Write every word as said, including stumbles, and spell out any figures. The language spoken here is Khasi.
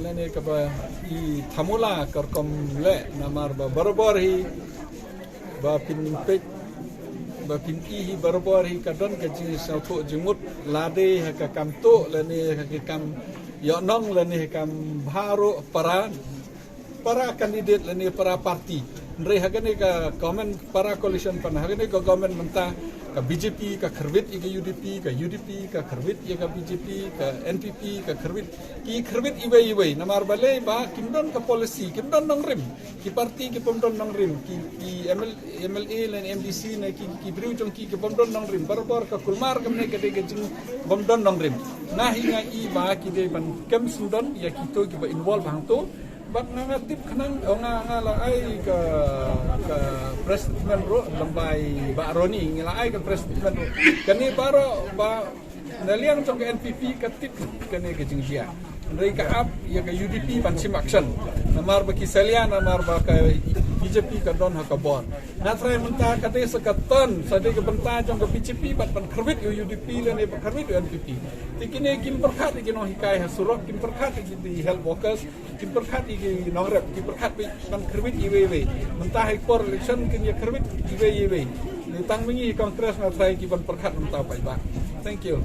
Lane kaba i thamula ka rukom leh namar ba barabor hi ba pynpeit ba pyn-i hi barabor hi ka don ka jingsngewthuh jingmut lade ha ka kam tuh lane ha ka kam ïohnong lane ha kam bha ruh para para candidate lane para party. Hynrei ha kane ka government para coalition pan ha kane ka government mynta ka B J P ka khyrwit ïa ka U D P, ka U D P ka khyrwit ïa ka B J P, ka N P P ka khyrwit, ki khyrwit iwei iwei namar balei ba kim don ka policy, kim don nongrim. Ki party ki pom don nongrim, ki, ki M L, M L A lane M D C ne ki, ki briew jong ki ki pom don nongrim. Barabor ka kulmar kamne ka dei ka jing pom don nongrim. Nga hi nga i ba ki dei ban kem sngewdon ïa kito kiba involve hangto. Bad nga nga tip khnang, oh, nga nga la ai ka, ka press statement ruh lem bad i Bah Ronnie, nga la ai ka press statement ruh. Kane baroh ba na liang jong ka N P P ka tip kane ka jingjia. Hynrei ka ap ïa ka U D P ban shim action. Namar ba ki salia namar ba ka B J P ka don ha ka bor. Nga trai mynta ka dei sa ka ton, sa dei ka bynta jong ka B J P bad ban khyrwit ïa U D P lane ban khyrwit ïa N P P. Te kine kim pyrkhat ïa ki nonghikai ha surok, kim pyrkhat ïa ki health workers, kim pyrkhat ïa ki nongrep, kim pyrkhat ban khyrwit iwei iwei. Mynta ha i por election kin ïa khyrwit iwei iwei. Ni tang myngi Congress nga trai ki ban pyrkhat mynta paidbah. Thank you.